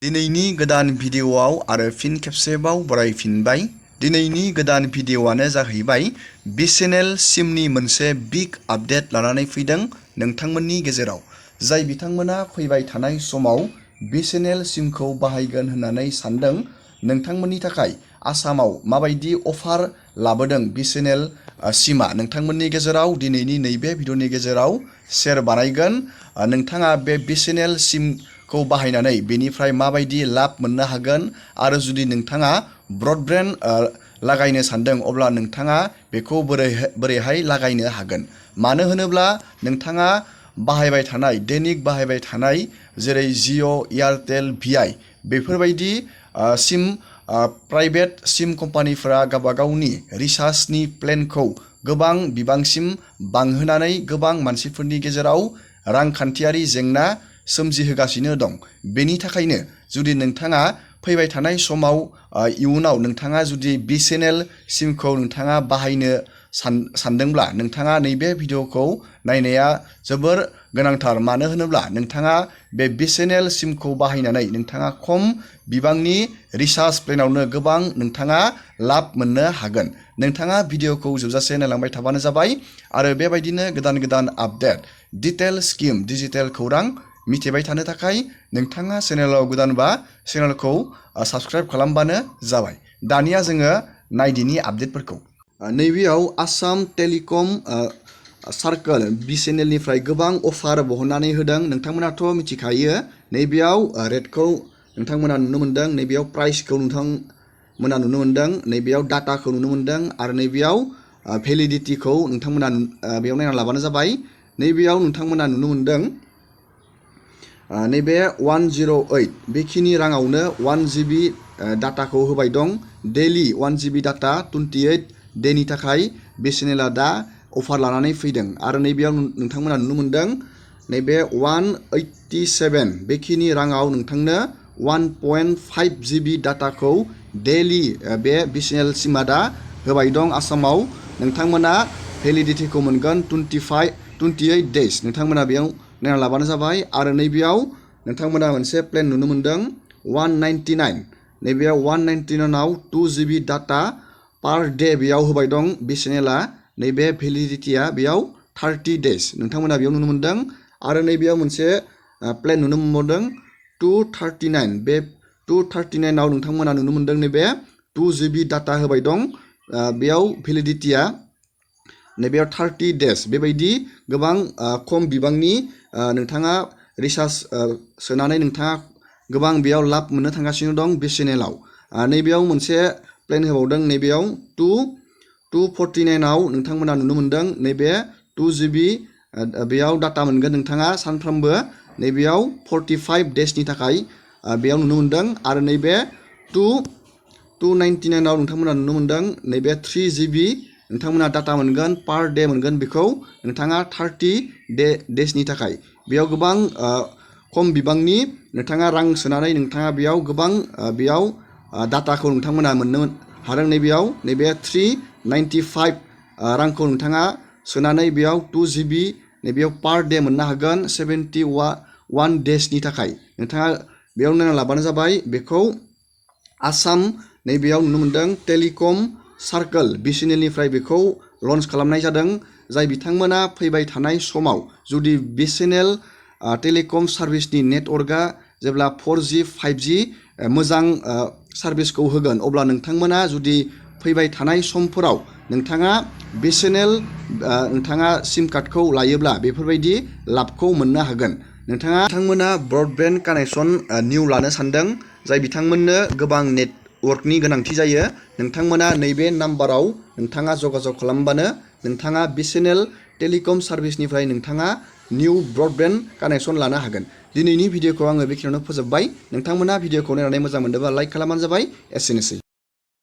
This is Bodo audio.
दिनैनि गोदान भिडिअआव आरो फिन खेबसेबाव बरायफिनबाय। दिनैनि गोदान भिडिअआनो जाहैबाय BSNL सिमनि मोनसे बिग आपडेट लानानै फैदों नोंथांमोननि गेजेराव। जाय बिथांमोना फैबाय थानाय समाव BSNL सिमखौ बाहायगोन होननानै सानदों, नोंथांमोननि थाखाय आसामाव माबायदि अफार लाबोदों BSNL सिमा नोंथांमोननि गेजेराव दिनैनि नैबे भिडिअनि गेजेराव शेयार बानायगोन। नोंथाङा बे BSNL सिमखौ बाहायनानै बेनिफ्राय माबायदि लाब मोननो हागोन आरो जुदि नोंथाङा ब्रडबेन्ड लागायनो सानदों अब्ला नोंथाङा बेखौ बोरैहाय लागायनो हागोन। मानो होनोब्ला नोंथाङा बाहायबाय थानाय दैनिक बाहायबाय थानाय जेरै जिअ, एयारटेल, VI बेफोरबायदि सिम प्राइभेट सिम कम्पानिफोरा गावबागावनि रिचार्जनि प्लेनखौ गोबां बिबांसिम बांहोनानै गोबां मानसिफोरनि गेजेराव रांखान्थियारि जेंना सोमजिहोगासिनो दं। बेनि थाखायनो जुदि नोंथाङा फैबाय थानाय समाव इयुनाव नोंथाङा जुदि BSNL सिमखौ नोंथाङा बाहायनो सानदोंब्ला नोंथाङा नैबे भिडिअखौ नायनाया जोबोर गोनांथार। मानो होनोब्ला नोंथाङा बे BSNL सिमखौ बाहायनानै नोंथाङा खम बिबांनि रिचार्ज प्लेनावनो गोबां नोंथाङा लाब मोननो हागोन। नोंथाङा भिडिअखौ जोबजासे नायलांबाय थाबानो जाबाय आरो बेबायदिनो गोदान गोदान आपडेट डिटेल स्किम डिजिटेल खौरां मिथिबाय थानो थाखाय नोंथाङा चेनेलाव गोदानबा चेनेलखौ साबस्क्राइब खालामबानो जाबाय। दानिया जोङो नायदिनि आपडेटफोरखौ। नैबेयाव आसाम टेलिकम सार्कल BSNLनिफ्राय गोबां अफार बहननानै होदों। नोंथांमोनाथ' मिथिखायो। नैबेयाव रेटखौ नोंथांमोना नुनो मोनदों, नैबेयाव प्राइसखौ नोंथांमोना नुनो मोनदों, नैबेयाव डाटाखौ नुनो मोनदों आरो नैबेयाव भेलिडिटिखौ नोंथांमोना बेयाव नायना लाबानो जाबाय। नैबेयाव नोंथांमोना नुनो मोनदों नैबे 108 बेखिनि राङावनो 1 GB डाटाखौ होबाय दं। डेलि 1 GB डाटा 28 डेनि थाखाय BSNLआ दा अफार लानानै फैदों आरो नैबेयाव नोंथांमोना नुनो मोनदों नैबे 187 बेखिनि राङाव नोंथांनो 1.5 GB डाटाखौ डेलि बे BSNL सिमा दा होबाय दं। आसामाव नोंथांमोना भेलिडिटिखौ मोनगोन 28 डेज। नोंथांमोना बेयाव नायना लाबानो जाबाय आरो नैबेयाव नोंथांमोना मोनसे प्लेन नुनो मोनदों 199। नैबेयाव 199आव 2 GB डाटा पार डे बेयाव होबाय दं BSNLआ। नैबे भेलिडिटिया बेयाव 30 डेज। नोंथांमोना बेयाव नुनो मोनदों आरो नैबेयाव मोनसे प्लेन नुनो मोनबावदों 239। बे 239आव नोंथांमोना नुनो मोनदों नैबे 2 GB डाटा होबाय दं। बेयाव भेलिडिटिया नैबेयाव 30 डेज। बेबायदि गोबां खम बिबांनि नोंथाङा रिचार्ज सोनानै नोंथाङा गोबां बेयाव लाब मोननो थांगासिनो दं BSNLआव। नैबेयाव मोनसे प्लेन होबावदों नैबेयाव 249आव नोंथांमोना नुनो मोनदों नैबे 2 GB बेयाव डाटा मोनगोन नोंथाङा सानफ्रोमबो। नैबेयाव 45 डेजनि थाखाय बेयाव नुनो मोनदों आरो नैबे 299आव नोंथांमोना नुनो मोनदों नैबे 3 GB नोंथांमोना डाटा मोनगोन पार डे मोनगोन बेखौ नोंथाङा 30 डेजनि थाखाय। बेयाव गोबां खम बिबांनि नोंथाङा रां सोनानै नोंथाङा बेयाव गोबां बेयाव डाटाखौ नोंथांमोना मोननो हादों। नैबेयाव नैबे 395 रांखौ नोंथाङा सोनानै बेयाव 2 GB नैबेयाव पार डे मोननो हागोन 71 डेजनि थाखाय। नोंथाङा बेयाव नायना लाबानो जाबाय। बेखौ आसाम नैबेयाव नुनो मोनदों टेलिकम सार्कल BSNLनिफ्राय बेखौ लन्च खालामनाय जादों। जाय बिथांमोना फैबाय थानाय समाव जुदि BSNL टेलिकम सार्भिसनि नेटवर्कआ जेब्ला 4G 5G मोजां सार्भिसखौ होगोन अब्ला नोंथांमोना जुदि फैबाय थानाय समफोराव नोंथाङा BSNL नोंथाङा सिम कार्डखौ लायोब्ला बेफोरबायदि लाबखौ मोननो हागोन। नोंथांमोना ब्रडबेन्ड कानेक्सन निउ लानो सानदों, जाय बिथांमोननो गोबां नेटवर्कनि गोनांथि जायो। नोंथांमोना नैबे नाम्बाराव नोंथाङा जगाजग खालामबानो नोंथाङा BSNL टेलिकम सार्भिसनिफ्राय नोंथाङा निउ ब्रडबेन्ड कानेक्सन लानो हागोन। दिनैनि भिडिअखौ आङो बेखिनियावनो फोजोबबाय। नोंथांमोना भिडिअखौ नायनानै मोजां मोनदोंबा लाइक खालामबानो जाबाय। एसेनोसै।